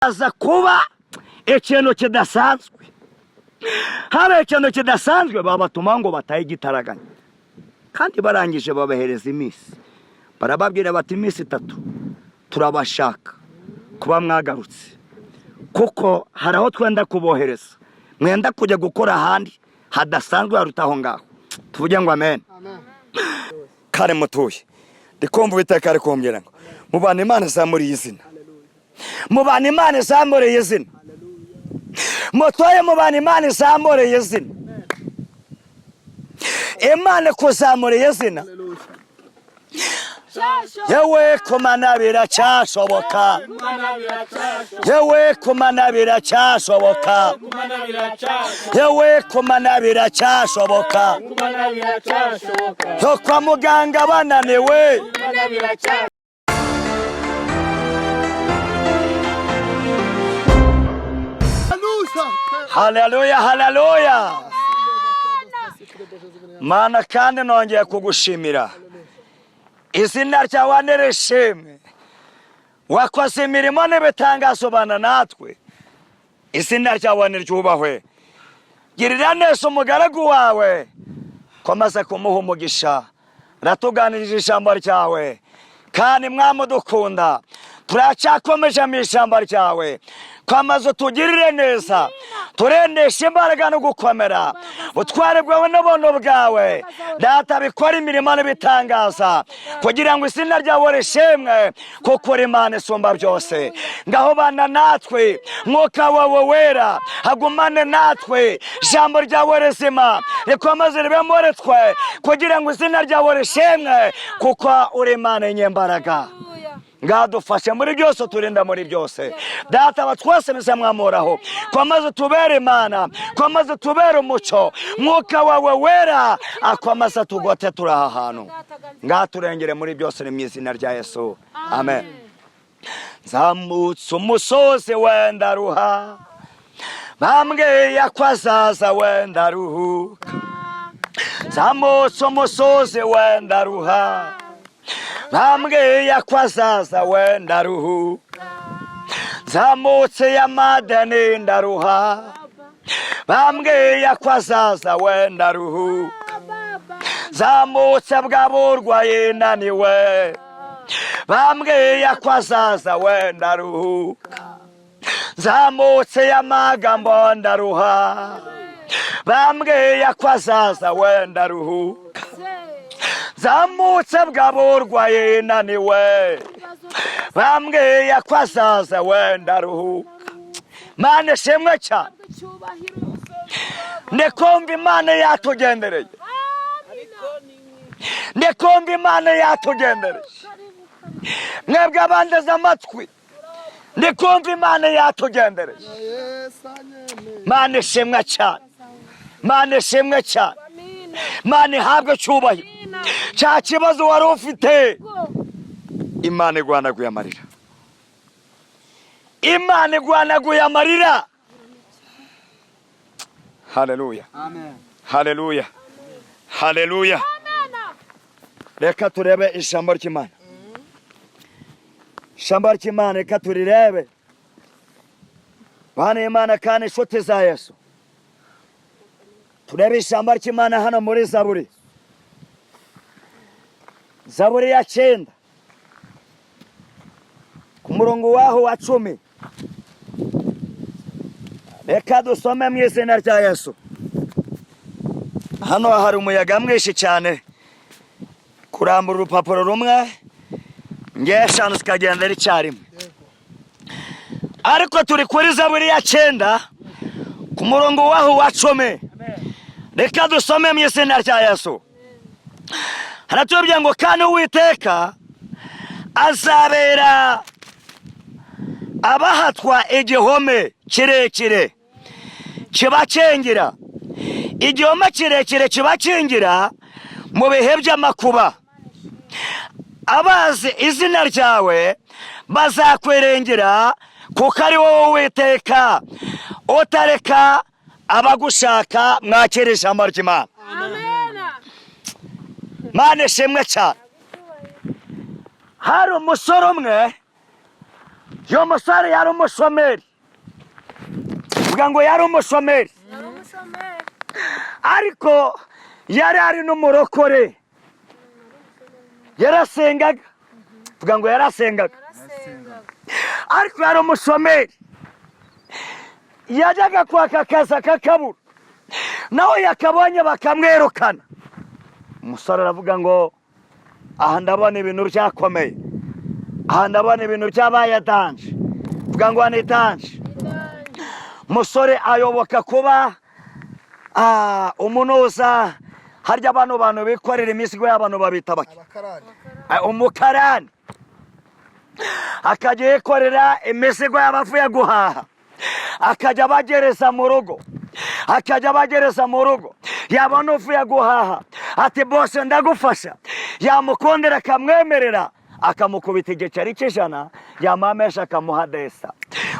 Aza kuba ikintu kidasanzwe. Hari ikintu kidasanzwe, babatuma ngo batahe igitaraganya, kandi barangije babahereza iminsi, barababwira bati: "Iminsi 3 turabashaka kuba mwagarutse, kuko hari aho twenda kubohereza, mwenda kujya gukora ahandi hadasanzwe haruta aho ngaho." Tuvuge ngo amen. Kare mutuye, ndikumva Uwiteka ari kumbwira ngo mubana Imana izamuriye izina, mubana Imana izamuriye izina, mutoye, mubana Imana izamuriye izina, Imana ikuzamuriye izina. Yewe kumana biracyashoboka, yewe kumana biracyashoboka, yewe kumana biracyashoboka. Yo kwa muganga bananiwe. Haleluya, haleluya! Mana, kandi nongeye kugushimira, izina ryawe nirishimwe. Wakoze imirimo n'ibitangazo, bana natwe, izina ryawe niryubahwe. Girira neza umugaragu wawe, komeza kumuha umugisha, ratuganirije ijambo ryawe. Kandi mwamudukunda, turacyakomeje mu ijambo ryawe. Kwamaze utugirire neza, turendesha imbaraga no gukomera, ubutware bwawe n'ubuntu bwawe. Data, bikora imirimo n'ibitangaza kugira ngo izina ryawe rishimwe, kuko uri Imana isumba byose. Ngaho bana natwe, Mwuka wawe Wera hagumane natwe, ijambo ryawe rizima rikomeze ribe muri twe kugira ngo izina ryawe rishimwe, kuko uri Imana y'inyembaraga. Ngadufashe muri byose, turinda muri byose. Data wa twese, nize mwamoraho, komeze tubere Imana, komeze tubere umuco. Mwuka wawe Wera akomeze tugote turi aha hantu, ngaturengere muri byose, ni mu izina rya Yesu, amen. Nzamutse umusozi wenda ruha, bambwiye ko azaza wenda ruhuka. Nzamutse umusozi wenda ruha, bambwiye ko azaza wenda ruhuka. Nzamutse y'amadeni ndaruha, bambwiye ko azaza wenda ruhuka. Nzamutse bwa burwayi naniwe, bambwiye ko azaza wenda ruhuka. Nzamutse y'amagambo ndaruha, bambwiye ko azaza wenda ruhuka. Nzamutse bwa burwayi naniwe, bambwiye ko azaza wenda ruhuka. Mana ishimwe cyane, ndikumva Imana yatugendereye, ndikumva Imana yatugendereye. Mwebwe abandeze amatwi, ndikumva Imana yatugendereye. Mana ishimwe cyane, Mana ishimwe cyane, Mana ihabwe cyubahiro. Cya kibazo wari ufite, Imana igwanaguye amarira, Imana igwanaguye amarira. Haleluya, haleluya, haleluya! Reka turebe ijambo ry'Imana, ijambo ry'Imana reka turirebe. Bana Imana kandi inshuti za Yesu, turebe ijambo ry'Imana hano muri Zaburi, Zaburi ya 9, ku murongo waho wa 10. Reka dusome mu izina rya Yesu. Hano hari umuyaga mwinshi cyane, kurambura urupapuro rumwe ngeshanu zikagendera icyarimwe, ariko turi kuri Zaburi ya 9, ku murongo waho wa 10. Reka dusome mu izina rya Yesu. Haratubwira ngo: "Kandi Uwiteka azabera abahatwa igihome kirekire kibakingira, igihome kirekire kibakingira mu bihe by'amakuba. Abazi izina ryawe bazakwiringira, kuko ari wowe Uwiteka utareka abagushaka." Mwakira ijambo ry'Imana. Mana ishimwe cyane. Hari umusore umwe. Uyu musore yari umushomeri, vuga ngo yari umushomeri. Yari umushomeri. Ariko yari ari n'umurokore, yarasengaga. Vuga ngo yarasengaga. Yarasengaga. Ariko yari umushomeri, yajyaga kwaka akazi akakabura, nawe yakabonye bakamwirukana. Umusore aravuga ngo: "Aha ndabona ibintu byakomeye, aha ndabona ibintu byabaye danger." Vuga ngo ni danger. Umusore ayoboka kuba umunuza. Harya bano bantu bikorera imizigo y'abantu babita bake? Abakarani. Umukarani. Akajya yikorera imizigo y'abavuye guhaha, akajya abagereza mu rugo, akajya abagereza mu rugo. Yabona uvuye guhaha ati: "Bose ndagufasha." Yamukundira akamwemerera, akamukubita igiceri cy'100, yamuha menshi akamuha desa.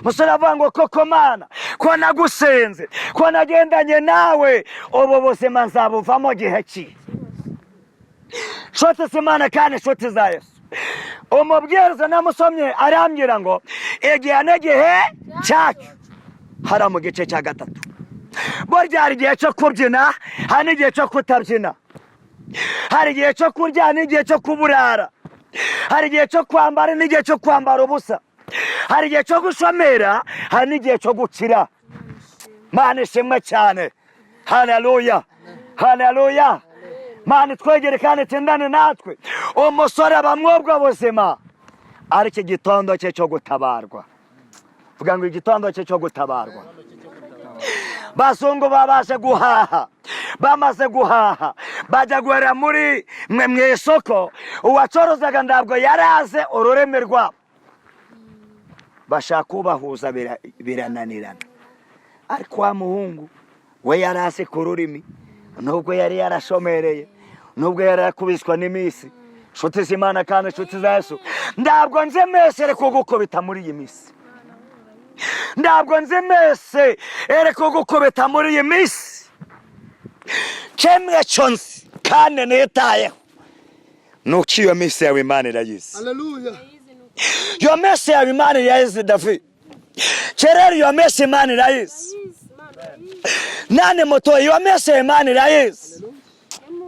Musore avuga ngo: "Koko Mana, ko nagusenze, ko nagendanye nawe, ubu buzima nzabuvamo gihe ki?" Nshuti z'Imana kandi inshuti za Yesu, umubwiriza namusomye arambwira ngo igihe n'igihe cyacu. Hariya mu gice cya gatatu, burya hari igihe cyo kubyina, hari n'igihe cyo kutabyina, hari igihe cyo kurya n'igihe cyo kuburara, hari igihe cyo kwambara n'igihe cyo kwambara ubusa, hari igihe cyo gushomera, hari n'igihe cyo gukira. Mana ishimwe cyane. Haleluya, haleluya. Mana twegere kandi tindane natwe. Umusore aba mw'ubwo buzima, ariko igitondo cye cyo gutabarwa. Vuga ngo igitondo cye cyo gutabarwa. Bazungu babashe guhaha, bamaze guhaha bajya guhera muri mwe mu isoko. Uwacuruzaga ntabwo yari azi ururimi rwabo, bashaka kubahuza birananirana. Ariko wa muhungu we yari azi ku rurimi, nubwo yari yarashomereye, nubwo yari yarakubiswa n'iminsi. Nshuti z'Imana kandi inshuti za Yesu, ntabwo nzi mese iri kugukubita muri iyi minsi, ntabwo nzi mese iri kugukubita muri iyi minsi. Kimwe cyo nzi kandi nitayeho ni uko iyo minsi yawe Imana irayizi. Haleluya. Iyo minsi yawe Imana irayizi. David kerera, iyo minsi Imana irayizi. Nani muto, iyo minsi yawe Imana irayizi.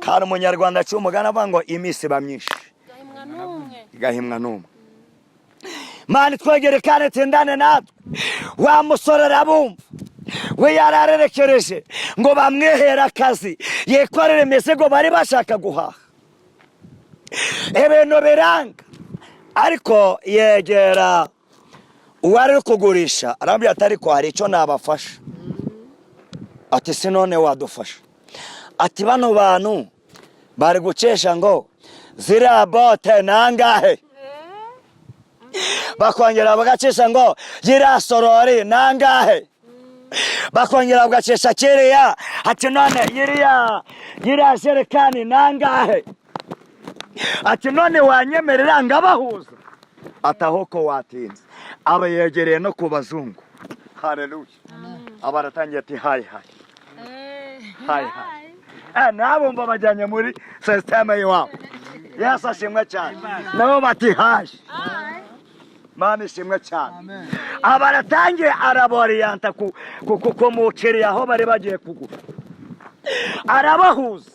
Kandi Umunyarwanda aciye umugani avuga ngo iminsi iba myinshi Gahimwa n'umwe. Igahimwa n'umwe. Mana twegere kandi tindane natwe. Wa musore arabumva, we yararerekereje ngo bamwihere akazi yikorere imizigo bari bashaka guhaha, ibintu biranga. Ariko yegera uwari uri kugurisha, arambwira ati: "Ariko hari icyo nabafasha." Ati: "Si none wadufasha?" Ati: "Bano bantu bari gukesha ngo ziriya bote nangahe?" Bakongera bagacisha ngo ziriya sorori nangahe? Bakongera bagacisha kiriya. Ati: "None yiriya jerekani nangahe?" Ati: "None wanyemerera ngabahuza?" Ati: "Aho ko watinze." Aba yegereye no ku bazungu. Haleluya. Aba aratangiye ati: "Hi, hi, hi, hi." Nabo mba bajyanye muri système y'iwabo. Yesu ashimwe cyane. Nabo bati: "Hi." Mana ishimwe cyane. Aba aratangiye araboriyanta ku mukiriya aho bari bagiye kugura, arabahuza,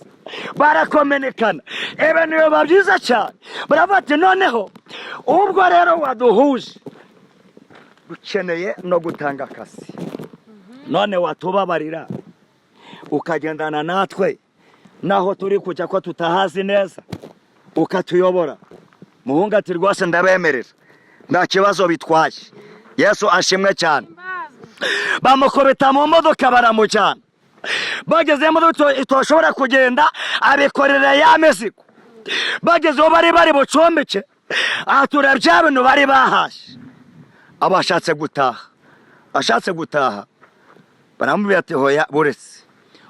barakomenikana, ibintu biba byiza cyane. Baravuga ati: "Noneho ubwo rero waduhuje, dukeneye no gutanga akazi. None watubabarira ukagendana natwe naho turi kujya, ko tutahazi neza, ukatuyobora?" Muhungu ati: "Rwose ndabemerera, nta kibazo bitwaye." Yesu ashimwe cyane. Bamukubita mu modoka, baramujyana. Bageze mu modoka itoshobora kugenda, abikorera ya mizigo. Bageze aho bari bari bucumbike, ahatura bya bintu bari bahashye. Aba ashatse gutaha, ashatse gutaha, baramubwira ati: "Hoya, buretse,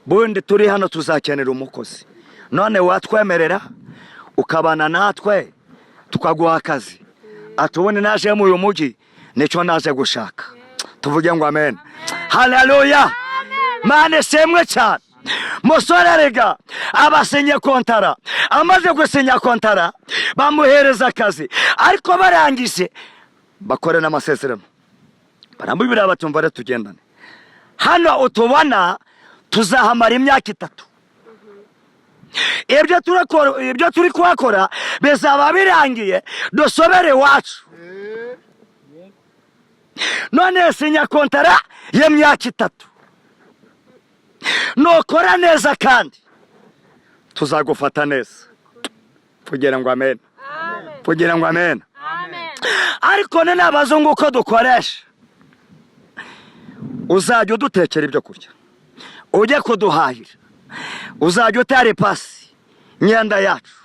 bundi turi hano tuzakenera umukozi. None watwemerera ukabana natwe tukaguha akazi?" Ati: "Ubundi naje muri uyu mujyi nicyo naje gushaka." Tuvuge ngo amen. Haleluya. Mana ishimwe cyane. Musore rega abasinye kontara. Amaze gusinya kontara, bamuhereza akazi, ariko barangije Bakore n'amasezerano, baramubwira bati: "Umva rero, tugendane hano, utubona tuzahamara imyaka 3. Ibyo turakora, ibyo turi kuhakora bizaba birangiye, dusobere iwacu. None sinya kontara y'imyaka 3, nukora neza kandi tuzagufata neza." Kugira ngo amen. Amen. Kugira ngo amen. Amen. Ariko ni n'abazungu uko dukoresha, uzajya udutekera ibyo kurya, ujye kuduhahira, uzajya utera ipasi imyenda yacu.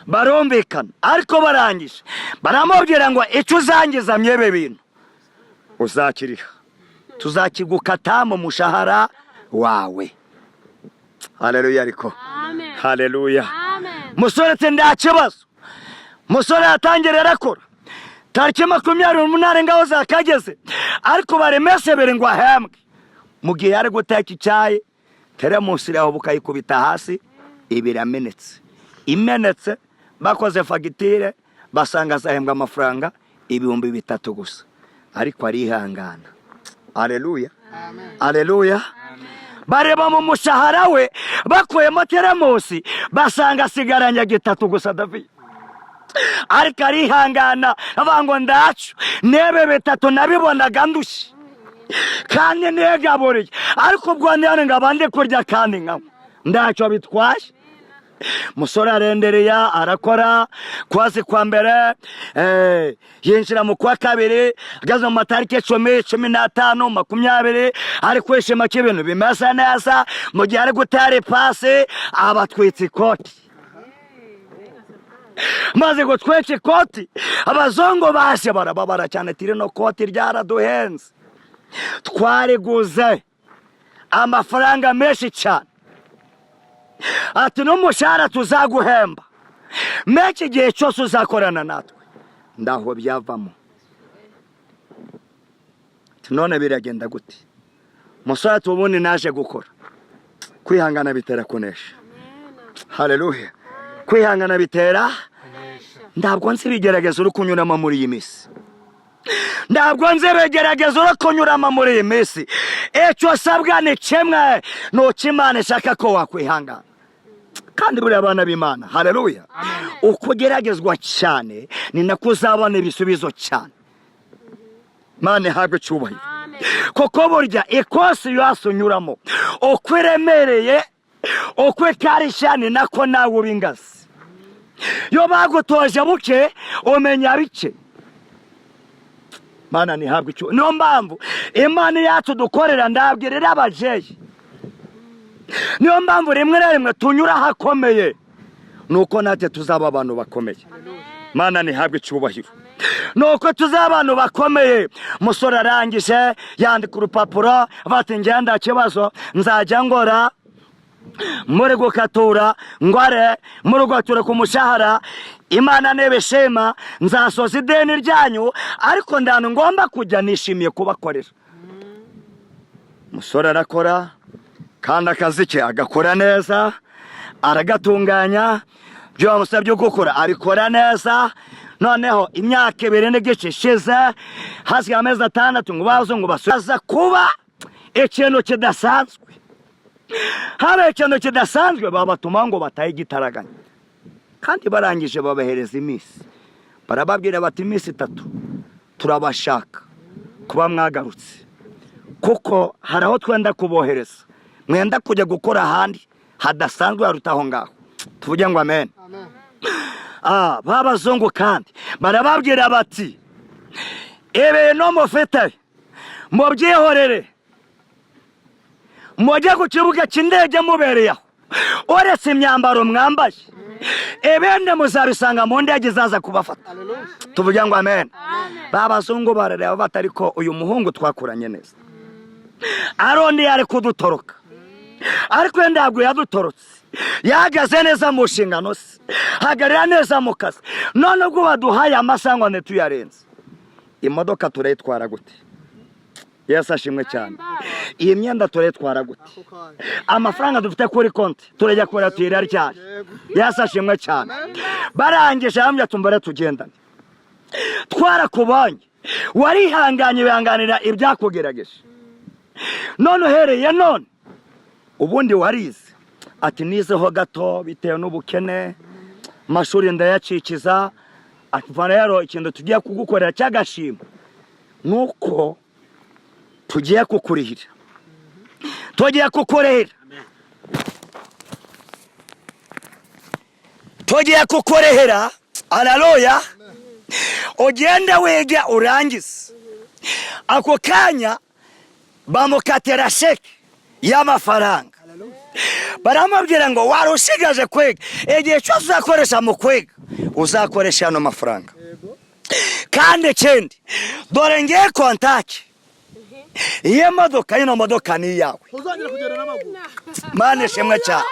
Barumvikana, ariko barangije baramubwira ngo: "Icyo uzangiza mwebe bintu uzakiriha, tuzakigukata mu mushahara wawe." Haleluya ariko. Amen. Haleluya. Amen. Musore ati: "Nta kibazo." Musore yatangira arakora, tariki 28 ngaho zakageze, ariko bari iminsi 2 ngo ahembwe. Mu gihe ari guteka icyayi, teremusi iraho bukayikubita hasi, iba iramenetse. Imenetse, bakoze fagitire, basanga azahembwa amafaranga 3000 gusa, ariko arihangana. Aleluya, aleluya. Bareba mu mushahara we, bakuyemo teremusi, basanga asigaranye gitatu gusa. David ariko arihangana, avuga ngo: "Ndacu nebe bitatu nabibonaga ndushye kandi negaburiye, ariko ubwo ndihano ngo abandi kurya kandi nkanywa, ntacyo bitwaye." Musore arendereya arakora kwezi kwa mbere, yinjira mu kwa kabiri, ageze mu matariki 10, 15, 20, ari kwishima ko ibintu bimeze neza. Mu gihe ari gutera ipasi, abatwitse ikoti. Maze gutwika ikoti, abazungu baje barababara cyane, ati: "Rino koti ryaraduhenze, twariguze amafaranga menshi cyane." Ati: "N'umushahara tuzaguhemba menshi igihe cyose uzakorana natwe, ndaho byavamo." Ati: "None biragenda gute?" Musore ati: "Ubundi naje gukora." Kwihangana bitera kunesha. Haleluya. Kwihangana bitera. Ntabwo nzi ibigeragezo uri kunyuramo muri iyi minsi, ntabwo nzi ibigeragezo uri kunyuramo muri iyi minsi. Icyo usabwa ni kimwe, ni uko Imana ishaka ko wakwihangana. Kandi buriya abana b'Imana, haleluya, uko ugeragezwa cyane ni nako uzabona ibisubizo cyane. Imana ihabwe icyubahiro. Amen. Kuko burya ikosi yose unyuramo, uko iremereye, uko ikarishya, ni nako nawe uba ingazi. Iyo bagutoje buke, umenya bike. Mana ntihabwe icyo. Niyo mpamvu Imana yacu dukorera, ndabwirira abajeyi, niyo mpamvu rimwe na rimwe tunyura ahakomeye, nuko natwe tuzaba abantu bakomeye. Mana ntihabwe icyubahiro, nuko tuzaba abantu bakomeye. Umusore arangije yandika urupapuro, bati: "Ngenda kibazo, nzajya ngora muri gukatura, ngware muri gukatura ku mushahara. Imana nibishima nzasoza ideni ryanyu, ariko ndantu ngomba kujya, nishimiye kubakorera." Umusore arakora, kandi akazi ke agakora neza, aragatunganya, ibyo bamusabye gukora abikora neza. Noneho imyaka 2.5 ishize, hasigaye amezi 6 ngo bazungu basubiza, kuba ikintu kidasanzwe, habaye ikintu kidasanzwe, babatuma ngo batahe igitaraganya. Kandi barangije babahereza iminsi, barababwira bati: "Iminsi 3 turabashaka kuba mwagarutse, kuko hari aho twenda kubohereza, mwenda kujya gukora ahandi hadasanzwe haruta aho ngaho." Tuvuge ngo amen. B'abazungu kandi barababwira bati: "Ibintu mufite mubyihorere, mujye ku kibuga cy'indege mubereye aho, uretse imyambaro mwambaye, ibindi muzabisanga mu ndege izaza kubafata." Tuvuge ngo amen. B'abazungu barareba bati: "Ariko uyu muhungu twakuranye neza, arondi yari kudutoroka, ariko we ntabwo yadutorotse, yahagaze neza mu nshingano ze, hagarara neza mu kazi. None ubwo baduhaye amasaha ngo ntituyarenze, imodoka turayitwara gute?" Yesu ashimwe cyane. Iyi myenda turayitwara gute? Amafaranga dufite kuri konti turajya kure tuyira ryari? Yesu ashimwe cyane. Barangije hamwe tumbare tugendane. Twarakubonye, warihanganye, wihanganira ibyakugerageje. None uhereye none, ubundi warize?" Ati: "Nizeho gato bitewe n'ubukene, amashuri ndayacikiza." Ati: "Va rero, ikintu tugiye kugukorera cy'agashimo nuko tugiye kukurihira, tugiye kukurihira, tugiye kukurihira." Haleluya! Ugende wige urangize. Ako kanya bamukatira sheke y'amafaranga, baramubwira ngo: "Wari ushigaje kwiga, igihe cyose uzakoresha mu kwiga uzakoresha ano mafaranga. Kandi ikindi, dore ngiye kontaki iyo modoka, ino modoka ni iyawe." Ntuzongera kugenda n'amaguru. Mana ishimwe cyane.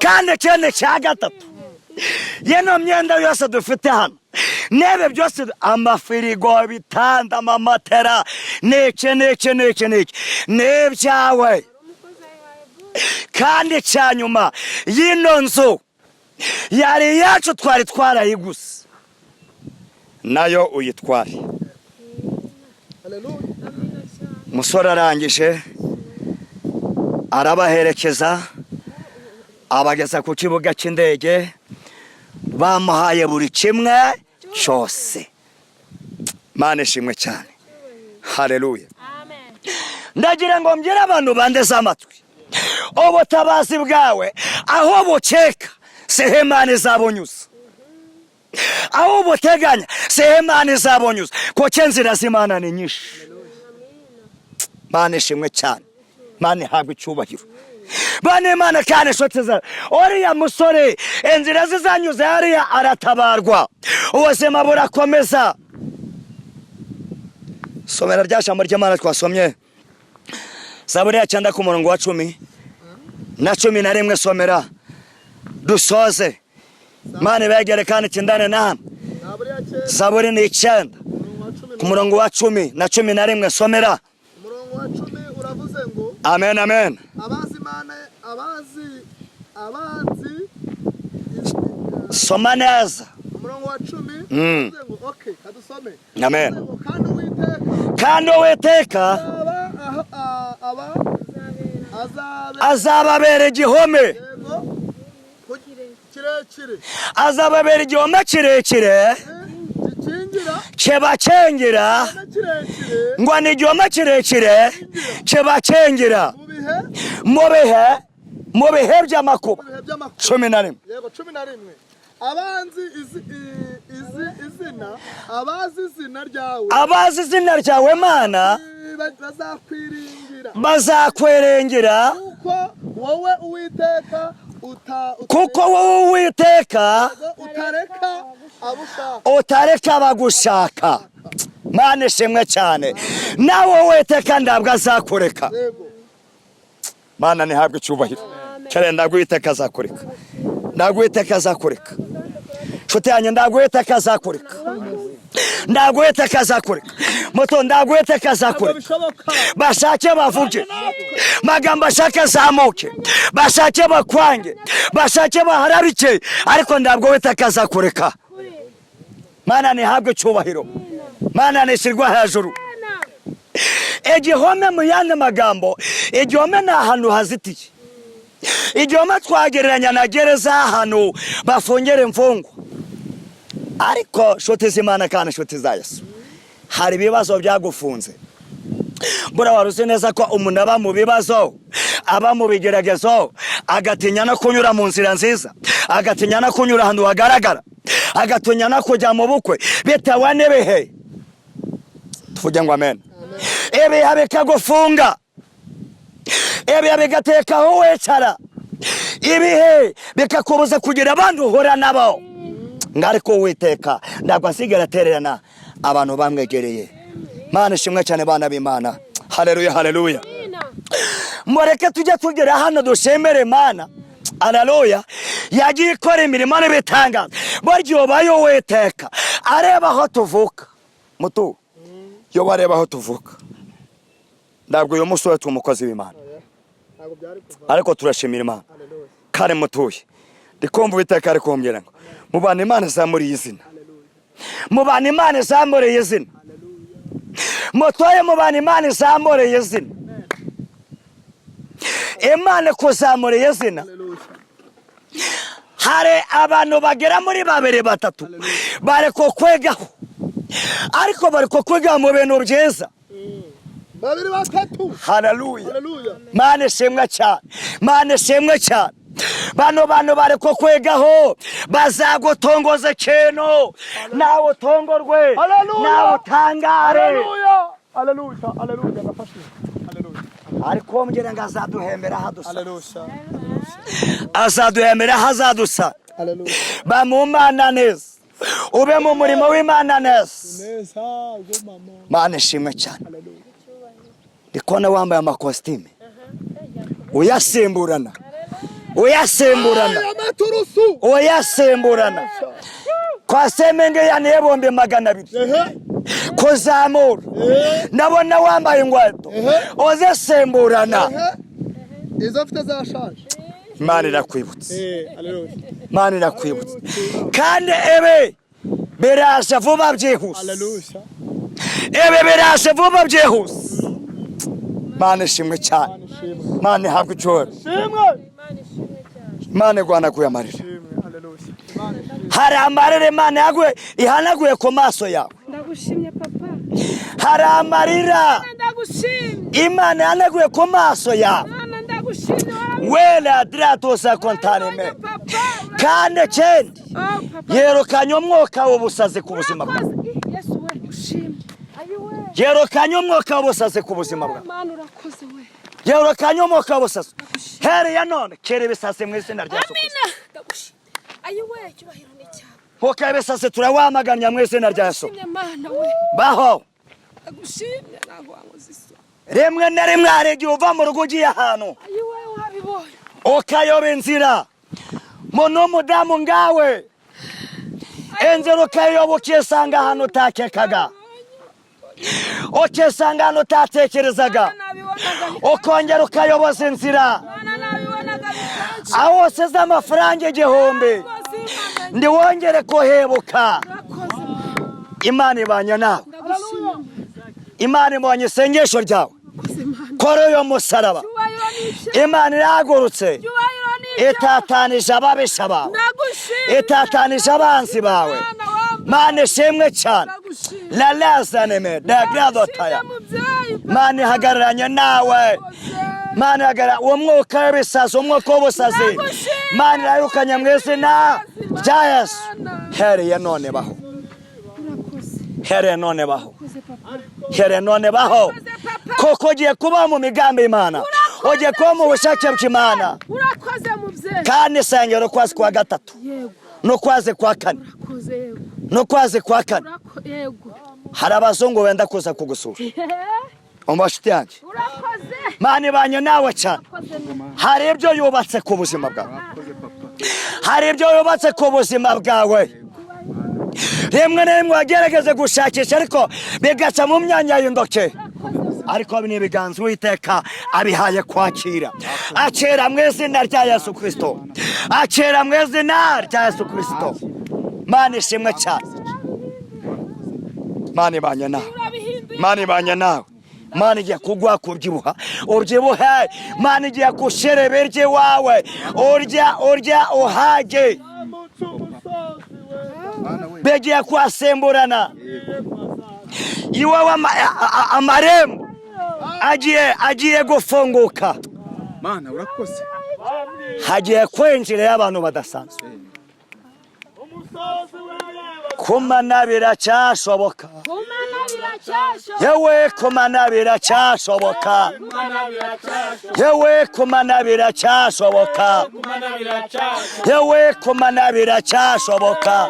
"Kandi ikindi cya gatatu, yino myenda yose dufite hano n'ebe byose, amafirigo, ibitanda, amamatera, n'iki n'iki n'iki n'iki, ni ibyawe. Kandi icya nyuma, y'ino nzu yari iyacu, twari twarayiguze, nayo uyitware." Haleluya. Umusore arangije arabaherekeza, abageza ku kibuga cy'indege, bamuhaye buri kimwe cyose. Mana ishimwe cyane, haleluya! Amen. Ndagira ngo mbwire abantu bandeze amatwi, ubutabazi bwawe aho bukeka siho Imana izabunyuza, aho ubuteganya siho Imana izabunyuza, kuko inzira z'Imana ni nyinshi. Mana ishimwe cyane, Mana ihabwa icyubahiro. Bana Imana kandi inshuti zawe, uriya musore inzira zizanyuze hariya, aratabarwa, ubuzima burakomeza. Somera rya jambo ry'Imana twasomye, Zaburi ya 9 ku murongo wa 10 na 11. Somera dusoze. Mana ibegere kandi tindane namwe. Zaburi ya 9. Zaburi ni 9. Umurongo wa 10. Ku murongo wa 10 na 11, somera. Umurongo wa 10 uravuze ngo: Amen, amen. Abazi Imana, abazi abanzi Soma neza. Umurongo wa 10 uravuze ngo, okay, kadusome. Amen. Uravuze ngo, kandi Uwiteka Kandi Uwiteka aba aho aba azabe azababera igihome. Yego, kirekire. Azababera igihome kirekire. Gikingira. Kibakingira. Kirekire. Ngo ni igihome kirekire kibakingira mu bihe mu bihe by'amakuba. Mu bihe by'amakuba. 11. Yego, 11. Abanzi izi, izi izina, abazi izina ryawe Abazi izina ryawe, Mana, bazakwiringira. Bazakwerengera. Kuko wowe Uwiteka Kuko wowe Uwiteka utareka abo ushaka. Utareka abagushaka. Mana ishimwe cyane. Nawe Uwiteka ntabwo azakureka. Mana ntihabwe icyubahiro cyane. Ntabwo Uwiteka azakureka, ntabwo Uwiteka azakureka, nshuti yanjye. Ntabwo Uwiteka azakureka, ntabwo Uwiteka azakureka, moto. Ntabwo Uwiteka Ntabwo azakureka. bishoboka. Bashake bavuge magambo, bashake azamuke, bashake bakwange, bashake baharabike, ariko ntabwo Uwiteka azakureka. Mana ntihabwe icyubahiro, Mana nishyirwa hejuru. Igihome, mu yandi magambo, igihome ni ahantu hazitiye. Igihome twagereranya na gereza, ahantu bafungira imfungwa. Ariko nshuti z'Imana kandi nshuti za Yesu, hari ibibazo byagufunze. Buriya wari uzi neza ko umuntu aba mu bibazo, aba mu bigeragezo, agatinya no kunyura mu nzira nziza, agatinya no kunyura ahantu hagaragara, agatinya no kujya mu bukwe bitewe n'ibihe? Tuvuge ngo amen. Ibihe bikagufunga, ibihe bigateka aho wicara, ibihe bikakubuza kugira abandi uhura nabo. Ngo ariko Uwiteka ntabwo asigara atererana abantu bamwegereye. Mana ishimwe cyane, bana b'Imana. Haleluya, haleluya! Mureke tujye tugera hano dushimire Imana. Haleluya! Yagiye ikora imirimo n'ibitangaza. Burya ubaye Uwiteka areba aho tuvuka, mutu iyo bareba aho tuvuka, ntabwo uyu munsi wese umukozi w'Imana. Ntabwo byari kuva. Ariko turashimira Imana. Haleluya. Kare mutuye, ndi kumva Uwiteka ari kumbwira ngo mu bantu Imana izamuriye izina. Haleluya. Mu bantu Imana izamureye izina, mutoye mu bantu Imana izamureye izina. Imana ikuzamuriye izina. Hari abantu bagera muri babiri, batatu bari kukwigaho, ariko bari kukwigaho mu bintu byiza. Babiri, batatu. Haleluya. Haleluya. Mana ishimwe cyane, Mana ishimwe cyane. Bano bantu bari kukwigaho bazagutongoza ikintu, nawe utongorwe. Haleluya. Nawe utangare. Haleluya, haleluya, haleluya! Ndafashije, haleluya. Ariko mbwira ngo azaduhembera ahadusa. Haleluya. Azaduhembera ahazadusa. Haleluya. Ba mu Mana neza, ube mu murimo w'Imana neza. Neza gumamo. Mana ishimwe cyane. Haleluya. Ndi kubona wambaye amakositime, uyasimburana, uyasimburana. Aya maturusu. Uyasimburana kwa semenge yani 200,000 kuzamura. Ndabona wambaye inkweto uzisimburana. Ehe, izo mfite zashaje. Imana irakwibutsa. Haleluya. Imana irakwibutsa, kandi ibi biraje vuba byihuse. Haleluya. Ibi biraje vuba byihuse. Imana ishimwe cyane. Imana ishimwe. Imana ihabwe icyubahiro. Shimwe. Imana ishimwe cyane. Imana iguhanaguye amarira. Shimwe, haleluya, Imana ishimwe. Hari amarira Imana yaguye, ihanaguye ku maso yawe. Ndagushimye, papa. Hari amarira Ndagushimye. Imana yahanaguye ku maso yawe. Mwana, ndagushimye. Wera diratusa kontareme. Papa. Kandi ikindi, Oh, papa. yirukanye umwuka w'ubusazi ku buzima bwawe. Urakoze. Yesu we, ushimwe. Ayiwe. Yirukanye umwuka w'ubusazi ku buzima bwawe. Mana, urakoze we. Yirukanye umwuka w'ubusazi. Hereye none kera ibisazi mu izina rya Yesu Kristo. Amina, ndagushimye. Ayiwe, icyubahiro ni cyawe. Nkuko ibisazi turawamaganya mu izina rya Yesu. Ndagushimye, Mana we. Baho. Ndagushimye, ntabwo wankoze isoni. Rimwe na rimwe hari igihe uva mu rugo ugiye ahantu, Ayiwe, wabibonye. ukayoba inzira. Muntu w'umudamu ngawe, inzira ukayoba, ukisanga ahantu utakekaga, ukisanga ahantu utatekerezaga. Mana, nabibonaga. Ukongera ukayoboza inzira. Mana, nabibonaga bitanshi. Aho usize amafaranga 1000, Rwose Imana. ntiwongere kuhebuka. Urakoze. Imana ibanye nawe. Ndagushimye. Imana ibonye isengesho ryawe Urakoze, Mana. kuri uyu musaraba. Icyubahiro ni icyawe. Imana irahagurutse. Icyubahiro ni icyawe. Itatanije ababisha bawe. Ndagushimye. Itatanije abanzi bawe. Mana wambaye. Mana ishimwe cyane. Ndagushimye. Lalazaneme dagradotaya. Ndagushimye, mubyeyi. Mana ihagararanye nawe. Mana ihagarara uwo mwuka w'ibisazi, umwuka w'ubusazi, Mana irayirukanye mu izina rya Yesu. Hereye none baho. Urakoze. Hereye none baho. Urakoze, papa. Hereye none baho. Urakoze, papa. Kuko ugiye kuba mu migambi y'Imana, ugiye kuba mu bushake bw'Imana. Urakoze, mubyeyi. Kandi isengero ukwezi kwa gatatu Yego. n'ukwezi kwa kane Urakoze, yego. n'ukwezi kwa kane Yego. hari abazungu benda kuza kugusura umva nshuti yanjye. Urakoze. Mana ibanye nawe cyane. Urakoze. Hari ibyo yubatse ku buzima bwawe, hari ibyo yubatse ku buzima bwawe. Rimwe na rimwe wagerageze gushakisha, ariko bigaca mu myanya y'intoke, ariko ni ibiganza Uwiteka abihaye kwakira. Akira mu izina rya Yesu Kirisito, akira mu izina rya Yesu Kirisito. Mana ishimwe cyane. Mana ibanye nawe. Urabihinduye. Mana ibanye nawe. Mana igiye kuguha kubyibuha, ubyibuhe. Mana igiye gushyira ibiryo iwawe, urya, urya uhage. Amutse umusozi we. Bigiye kuhasimburana iwawe. Amarembo agiye gufunguka. Mana, urakoze. Hagiye kwinjirayo abantu badasanzwe. Umusozi we. Kumana biracyashoboka. Kumana biracyashoboka. Yewe, kumana biracyashoboka. Yewe, kumana biracyashoboka. Yewe, kumana biracyashoboka.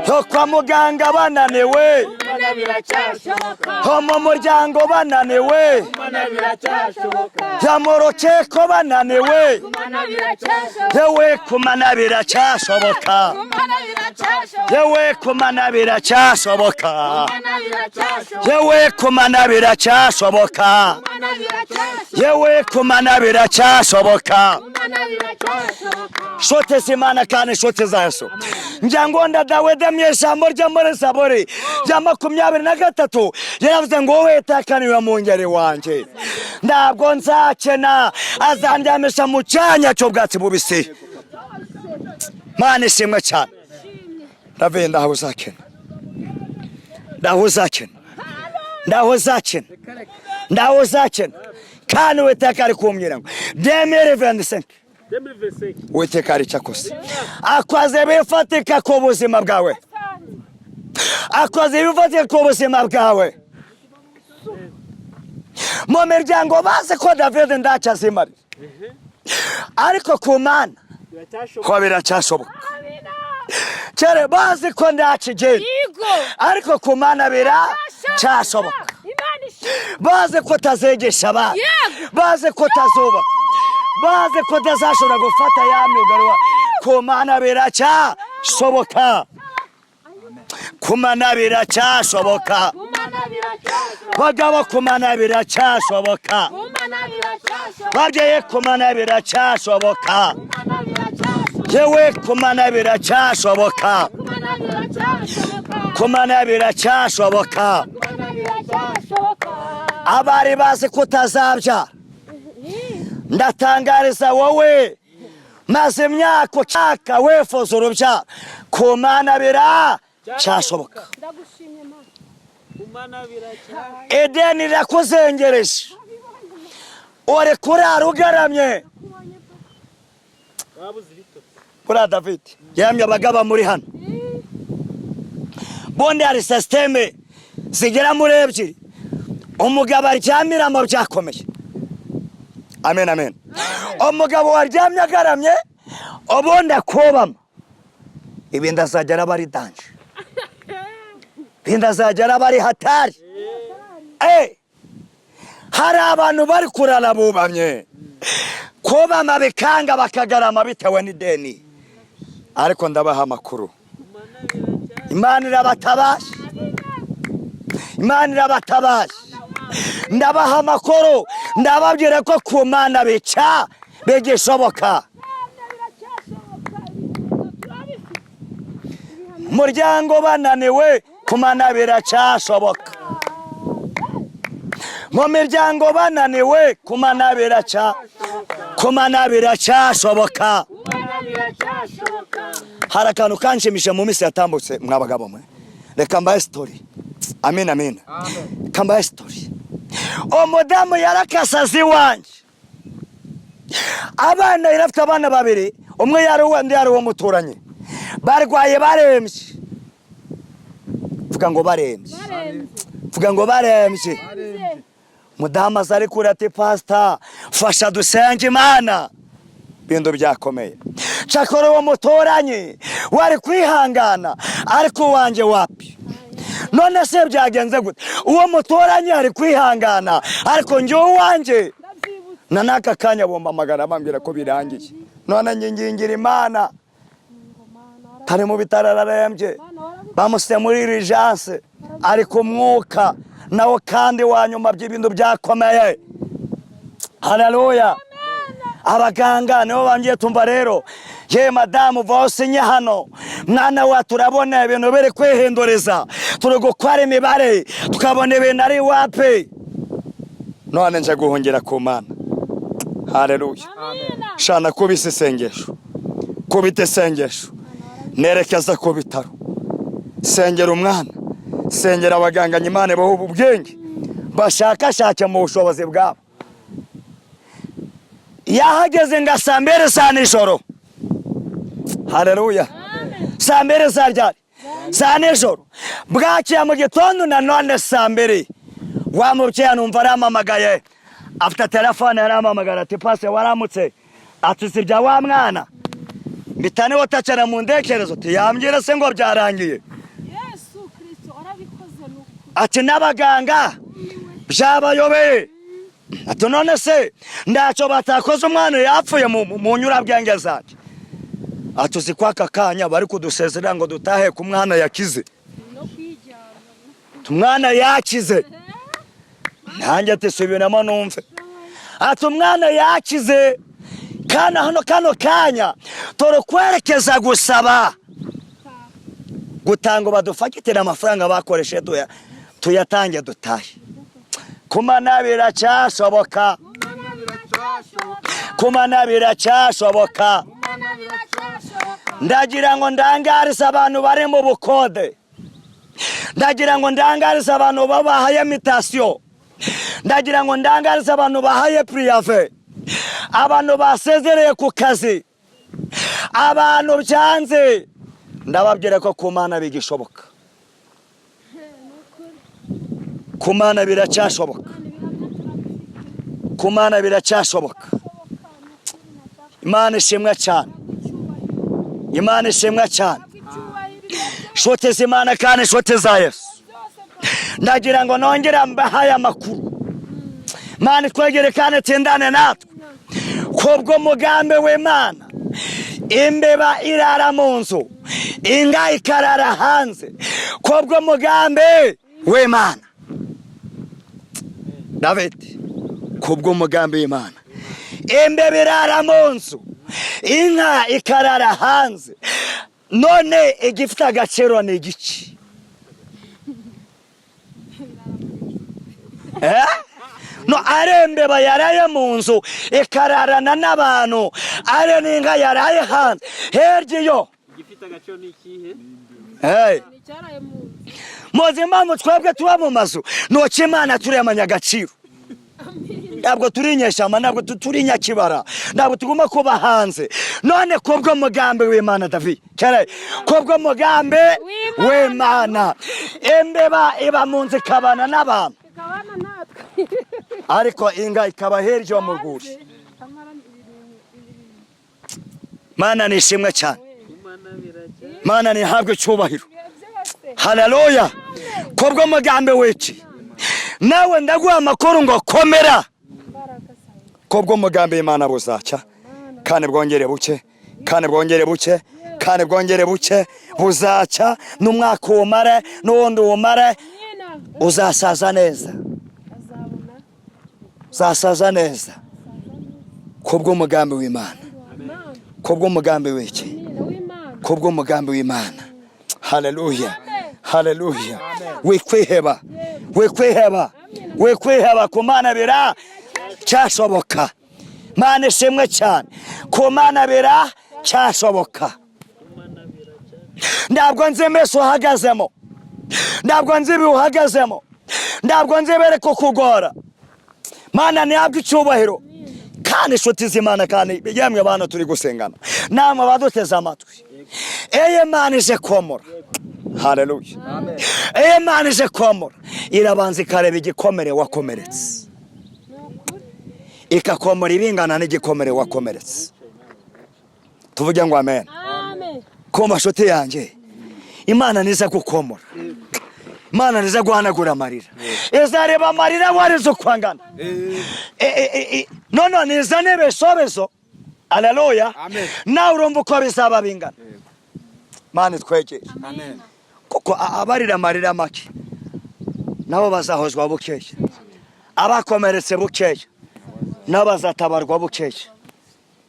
Ho kwa muganga bananiwe, Kumana biracyashoboka. ho mu muryango bananiwe, Kumana biracyashoboka. ya mu rukiko bananiwe. Kumana biracyashoboka. Yewe, kumana biracyashoboka. Kumana biracyashoboka. Yewe, kumana biracyashoboka. Kumana biracyashoboka. Yewe, kumana biracyashoboka. Kumana. Yewe, kumana biracyashoboka. Nshuti z'Imana kandi inshuti za Yesu, njya ngonda Dawidi mu ijambo ryo muri Zaburi rya 23, yaravuze ngo: "Uwiteka niwe mungeri wanjye, ntabwo nzakena, azandyamisha mu cyanya cy'ubwatsi bubisi." Mana ishimwe cyane. David, ndaho uzakena, ndaho uzakena, ndaho uzakena, ndaho uzakena. Kandi Uwiteka ari kumbwira ngo 2025 Uwiteka hari icyo akoze, akoze bifatika ku buzima bwawe, akoze ibifatika ku buzima bwawe. Mu miryango bazi ko David ntacyo azimarira, ariko ku Mana ko biracyashoboka. Kere bazi ko ndakigenda, ariko ku Mana biracyashoboka. Imana ishimwe. Bazi ko utazigisha abana, bazi ko utazubaka, bazi ko utazashobora gufata ya myugariro, ku Mana biracyashoboka, ku Mana biracyashoboka. Kumana biracyashoboka. Bagabo, ku Mana biracyashoboka. Kumana biracyashoboka. Babyeyi, ku Mana biracyashoboka. Kumana biracyashoboka. Yewe, ku Mana biracyashoboka. Kumana biracyashoboka. Ku Mana biracyashoboka. Kumana biracyashoboka. Abari bazi ko utazabyara, ndatangariza wowe maze imyaka ushaka, wifuza urubyaro, ku Mana biracyashoboka. Ndagushimye, Mana. Ideni rirakuzengereje, uri kurara ugaramye. Buriya David yamye abagaba muri hano, bundi hari système zigera muri ebyiri umugabo aryamiramo byakomeye. Amen, amen. Umugabo waryamye agaramye, ubundi akubama, ibindi azajya araba ari danger, ibindi azajya araba ari hatari. Hari abantu bari kurara bubamye, kubama bikanga, bakagarama bitewe n'ideni, ariko ndabaha amakuru: Imana irabatabaye, Imana irabatabaye. Ndabaha amakuru, ndababwira ko ku Mana bica bigishoboka. Biracyashoboka, ibisubizo turabifite. Muryango bananiwe, ku Mana biracyashoboka. Mu miryango bananiwe, ku Mana biraca, ku Mana biracyashoboka. Kumana biracyashoboka. Hari akantu kanshimishije mu minsi yatambutse, mwa bagabo mwe. Reka mbahe story. Amen, amen. Reka mbahe story. Umudamu yarakasaze iwanjye, abana yari afite abana babiri, umwe yari uwe, undi yari uwo muturanyi, barwaye, barembye. Vuga ngo barembye. Barembye. Vuga ngo barembye. Mudamu aza ari kure ati: "Pasita, fasha dusenge Imana, ibintu byakomeye." Cyakora uwo muturanyi wari kwihangana, ariko uwanjye wapi. None se byagenze gute? Uwo muturanyi ari kwihangana, ariko njyewe uwanjye Ndabyibutse. Na n'aka kanya bumpamagara bambwira ko birangiye. None nyingingira Imana, tari mu bitaro, ararembye, bamusize muri urgence, ari ku mwuka nawo kandi wa nyuma by'ibintu byakomeye. Haleluya! Abaganga nibo bambwiye: "Tumva rero ye madamu, va usinye hano, mwana wa, turabona ibintu biri kwihinduriza, turi gukora imibare tukabona ibintu ari wapi." None nje guhungira ku Mana. Haleluya! Shana kubisa isengesho, kubita isengesho, nerekeza ku bitaro, sengera umwana, sengera abaganga, Imana ibahe ubwenge, bashakashake mu bushobozi bwabo. Yahageze nga saa 2 za nijoro. Haleluya! Saa 2 za ryari? Za nijoro. Bwakira mu gitondo nanone saa 2, wa mubyeyi numva arampamagaye, afite telefone, arampamagara ati: "Pase, waramutse?" Ati: "Si ibya wa mwana?" Mpita niwotakera mu ntekerezo, tiyambwira se ngo byarangiye. Yesu Kirisito arabikoze, ni ukuri. Ati: "N'abaganga byabayobeye." Ati: "None se ntacyo batakoze, umwana yapfuye mu nyurabwenge zanjye." Ati: "Uzi ko aka kanya bari kudusezerera ngo dutahe, ku mwana yakize?" No kwijyana. Umwana yakize. Nanjye ati subiramo numve. Ati umwana yakize, kandi hano kano kanya turikwerekeza gusaba gutanga badufagitire amafaranga bakoresheje tuyatange dutahe. Kumana biracyashoboka, kumana biracyashoboka. Ndagira ngo ndangarize abantu bari mu bukode, ndagira ngo ndangarize abantu babahaye mutation, ndagira ngo ndangarize abantu bahaye préavis, abantu basezereye ku kazi, abantu byanze. Ndababwira ko ku Mana bigishoboka, ku Mana biracyashoboka, ku Mana biracyashoboka. Imana ishimwe cyane, Imana ishimwe cyane. Nshuti z'Imana kandi inshuti za Yesu, ndagira ngo nongere mbahaye amakuru. Imana itwegere kandi itindane natwe kubwo mugambi w'Imana. Imbeba irara mu nzu, inga ikarara hanze, kubwo mugambi w'Imana. David, kubwo mugambi w'Imana imbeba irara mu nzu, inka ikarara hanze. None igifite agaciro ni igiki? Eh? No ari imbeba yaraye mu nzu ikararana n'abantu, ari n'inka yaraye hanze hirya iyo. Igifite agaciro ni ikihe? Hey. Ni icyaraye mu nzu. Muzi impamvu twebwe tuba mu mazu? Nuko Imana turemanya agaciro. Ntabwo turi inyeshyamba, ntabwo turi nyakibara, ntabwo tugomba kuba hanze. None kubwo mugambi w'Imana, David kere, kubwo mugambi w'Imana imbeba iba mu nzu ikabana n'abantu, ikabana natwe, ariko inga ikaba hirya mu rwuri. Amara ibintu. Mana nishimwe cyane. Kumana biracya. Mana nihabwe icyubahiro. Byose. Haleluya! Kubwo mugambi w'iki, nawe ndaguha amakuru ngo komera. Imbaraga zawe. Kubwo umugambi w'Imana buzacya kandi bwongere buke, kandi bwongere buke, kandi bwongere buke. Buzacya n'umwaka uwumare, n'uwundi uwumare. Nyina. Uzasaza neza. Azabona. Uzasaza neza kubwo umugambi w'Imana. Imana. Kubwo umugambi w'iki? Nyina w'Imana. Kubwo umugambi w'Imana. Haleluya, haleluya! Wikwiheba, wikwiheba, wikwiheba. Ku Mana bira cyashoboka. Mana ishimwe cyane. Ku Mana bira cyashoboka. Ntabwo nzi iminsi uhagazemo, ntabwo nzi ibihe uhagazemo, ntabwo nzi ibiri kukugora. Mana ntihabwe icyubahiro. Kandi inshuti z'Imana, kandi yemwe bana turi gusengana namwe baduteze amatwi, iyo Imana ije komora, haleluya, iyo Imana ije komora irabanza ikareba igikomere wakomeretse, Ni ukuri. ikakomora ibingana n'igikomere wakomeretse. Tuvuge ngo amen. Amen. Ku mashuti yanjye, Imana niza gukomora, Imana niza guhanagura amarira, izareba amarira warize uko angana. None nizane ibisobezo. Aleluya! Amen. Nawe urumva uko bizaba bingana. Mana itwegere. Amen. Kuko abarira amarira make nabo bazahozwa bukeya, abakomeretse bukeya nabo bazatabarwa bukeya.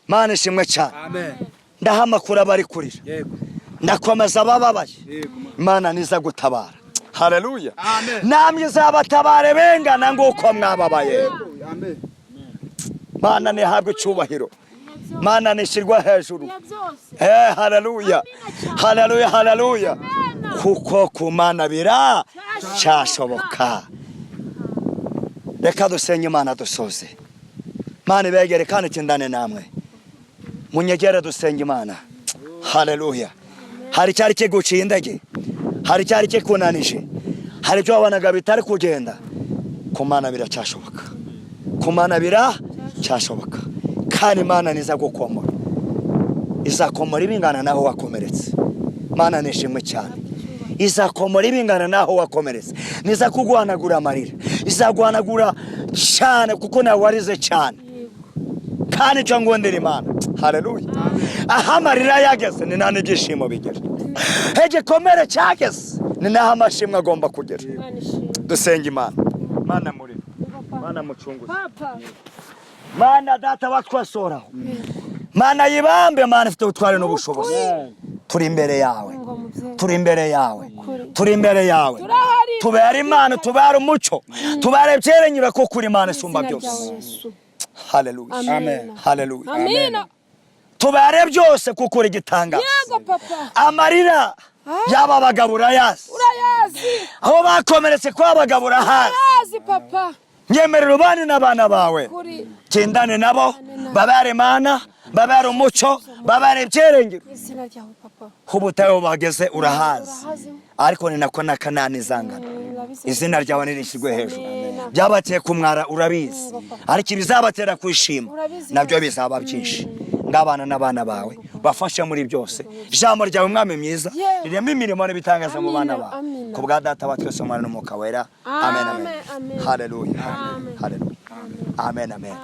Mana ishimwe cyane. Amen. Ndaha amakuru abari kurira. Yego. Ndakomeza abababaye. Yego. Imana niza gutabara, haleluya, Amen. namwe izabatabare bengana nguko mwababaye. Yego. Amen. Mana nihabwe icyubahiro, Mana nishyirwa hejuru. Ibihe byose. Eh, haleluya, haleluya, haleluya! Kuko ku Mana bira cyashoboka. Reka dusenye Imana dusoze. Mana ibegere kandi itindane namwe. Munyegere dusenge Imana. Haleluya! Hari icyari kiguciye intege, hari icyari kikunanije, hari ibyo wabonaga bitari kugenda. Ku Mana biracyashoboka, ku Mana biracyashoboka. Kandi Imana niza gukomora, izakomora ibingana naho wakomeretse. Mana nishimwe cyane. Izakomora ibingana naho wakomeretse. Niza kuguhanagura amarira, izaguhanagura cyane kuko nawe warize cyane. Kandi icyo ngundira Imana, haleluya, aho amarira yageze ni nta n'ibyishimo bigera, igikomere cyageze ni naho amashimwe agomba kugera. Imana ishimwe. Dusenga Imana. Mana muri Umva. Papa. Mana mucunguzi. Papa. Mana data watwasoraho, Mana yibambe, Mana ifite ubutware n'ubushobozi, turi imbere yawe. Ngo mubyeyi. Turi imbere yawe, turi imbere yawe. Turahari. Tubere Imana, tubere umucyo, tubere ibyiringiro kuko uri Imana isumba Izina byose. ryawe Yesu. Haleluya. Amen. Haleluya. Amina. Tubere byose kuko uri igitangaza. Yego papa. Amarira y'aba bagabo urayazi. Urayazi. Aho bakomeretse kw'abagabo urahazi. Urayazi papa. Nyemerera ubane n'abana bawe. Kuri. Gendane nabo, babere Imana, babere umucyo, babere ibyiringiro. Izina ryawe papa. Ubutayu bageze urahazi. Urahazi. Ariko ni nako na Kanani izangana. Urabizi. Izina ryawe nirishyirwe hejuru. Amen. Byabateye kumwara urabizi, ariko ibizabatera kwishima Urabizi. nabyo bizaba byinshi. Ngabana n'abana bawe, bafashe muri byose. Ijambo ryawe mwami mwiza Yewe. rirema imirimo n'ibitangaza mu bana Amina, bawe. amina. Ku bwa data wa twese, Umwana n'Umwuka Wera, amen, amen. Amen, amen. Haleluya. Amen. Haleluya, amen, amen.